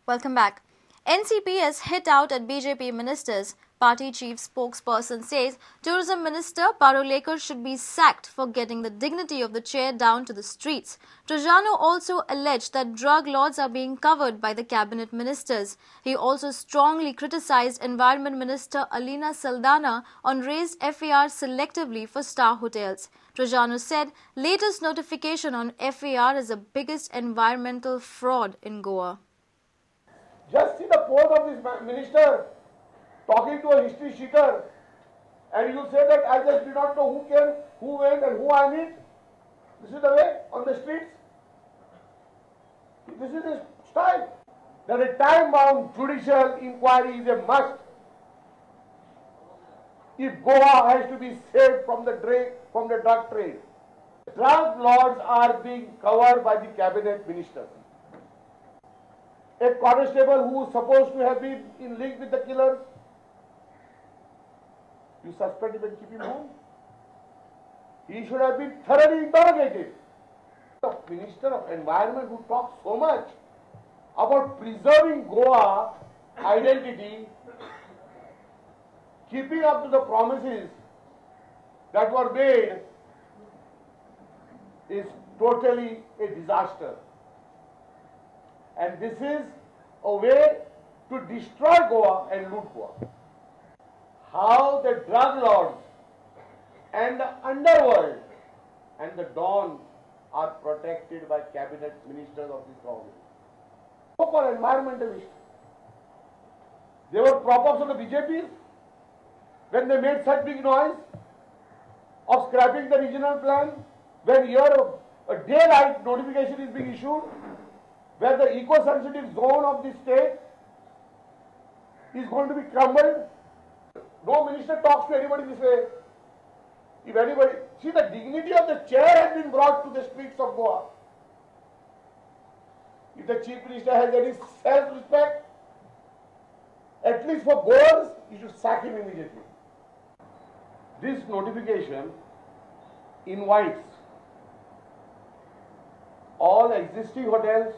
Welcome back. NCP has hit out at BJP ministers. Party chief spokesperson says Tourism Minister Parulekar should be sacked for getting the dignity of the chair down to the streets. Trajano also alleged that drug lords are being covered by the cabinet ministers. He also strongly criticized Environment Minister Alina Saldana on raised FAR selectively for star hotels. Trajano said latest notification on FAR is the biggest environmental fraud in Goa. Just see the pose of this minister talking to a history sheeter, and you say that I just do not know who came, who went and who I meet. This is the way on the streets. This is his style. That a time-bound judicial inquiry is a must if Goa has to be saved from the drug trade. Drug lords are being covered by the cabinet ministers. A constable who is supposed to have been in link with the killers, you suspend him and keep him home. He should have been thoroughly interrogated. The Minister of Environment, who talks so much about preserving Goa identity, keeping up to the promises that were made, is totally a disaster. And this is a way to destroy Goa and loot Goa. How the drug lords and the underworld and the dons are protected by cabinet ministers of this government. So-called environmentalists, they were prop-ups of the BJPs when they made such big noise of scrapping the regional plan, when here a daylight notification is being issued, where the eco-sensitive zone of the state is going to be crumbled. No minister talks to anybody this way. If anybody, see, the dignity of the chair has been brought to the streets of Goa. If the chief minister has any self-respect, at least for Goans, you should sack him immediately. This notification invites all existing hotels,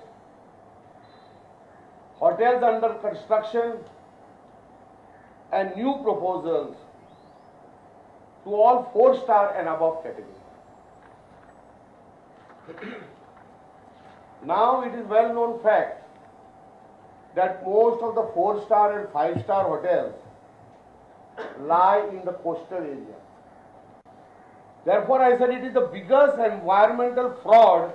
hotels under construction, and new proposals to all 4-star and above category. Now it is well known fact that most of the 4-star and 5-star hotels lie in the coastal area. Therefore, I said it is the biggest environmental fraud,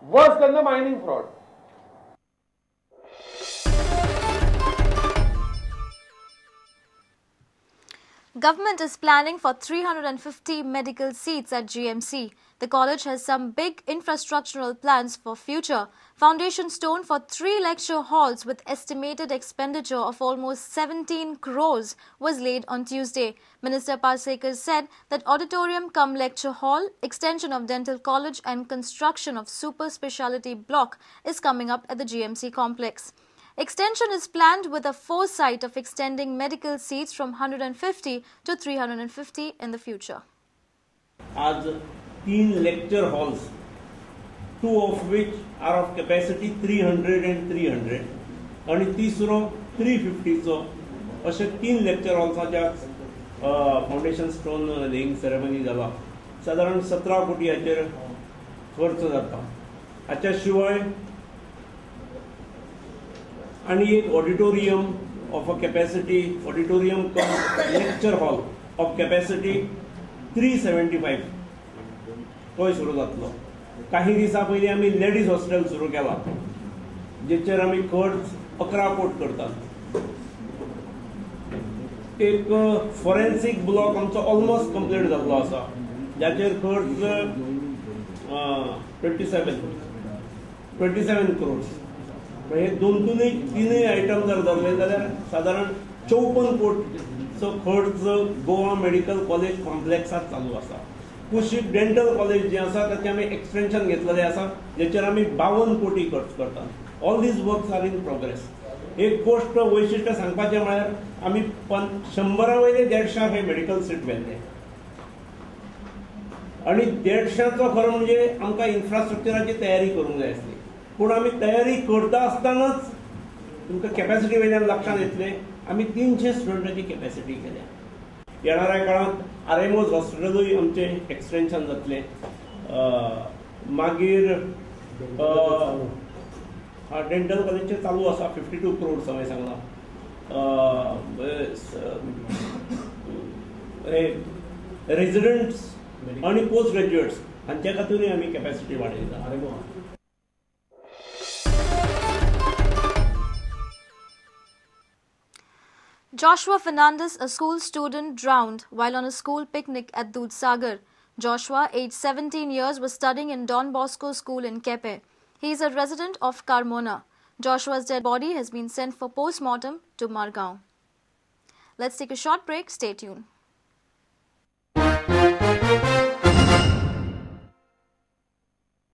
worse than the mining fraud. Government is planning for 350 medical seats at GMC. The college has some big infrastructural plans for future. Foundation stone for 3 lecture halls with estimated expenditure of almost 17 crores was laid on Tuesday. Minister Parsekar said that auditorium cum lecture hall, extension of dental college and construction of super speciality block is coming up at the GMC complex. Extension is planned with a foresight of extending medical seats from 150 to 350 in the future. As 3 lecture halls, 2 of which are of capacity 300 and 300, आणि तिसरो 350 चो, अशे 3 lecture हॉल्साच्या foundation stone laying ceremony जाला. सादारण 17 कोटी हाचेर खर्च जाता. हाच्या शिवाय आणि एक auditorium of a capacity, auditorium cum lecture hall of capacity 375 तोय सुरू जातलो. काही दिसां पयलीं आमी लेडीज हॉस्टेल सुरू केला, जेचेर आमी खर्च 11 कोट करतात. एक फॉरेन्सिक ब्लॉक आमचो ऑलमोस्ट कंप्लीट जाल्लो आसा, जाचेर खर्च 27 क्रोर्स. हे दोन तीनय आयटम जर धरले जाल्यार सादारण 54 कोटीचो खर्च गोवा मेडिकल कॉलेज कॉम्प्लेक्सात चालू आसा. कुशीक डेंटल कॉलेज जें आसा ताचें आमी एक्सटेंशन घेतलेलें आसा, जेचेर आमी 52 कोटी खर्च करतात. All these works are in progress. एक गोश्ट वैशिश्ट सांगपाचें म्हळ्यार आमी 100 वयले 150 हे मेडिकल सीट व्हेल्ले आनी 150चो खरो म्हणजे आमकां इन्फ्रास्ट्रक्चराची तयारी करूंक जाय आसली. पूण आमी तयारी करता आसतनाच तुमकां कॅपॅसिटी वयल्यान लक्षांत येतलें आमी 300 स्टुडंटाची कॅपॅसिटी केल्या. येणाऱ्या काळांत आरएमओज हॉस्पिटलूय आमचें एक्सटेन्शन जातलें. मागीर डेंटल कॉलेजचें चालू आसा 52 क्रोड्स हांवें सांगलां. रेजिडंट्स आनी पोस्ट ग्रॅज्युएट्स हांच्या खातीरूय आमी कॅपॅसिटी वाडयता. Joshua Fernandez, a school student, drowned while on a school picnic at Dudhsagar. Joshua, aged 17 years, was studying in Don Bosco School in Kepe. He is a resident of Carmona. Joshua's dead body has been sent for post-mortem to Margao. Let's take a short break. Stay tuned.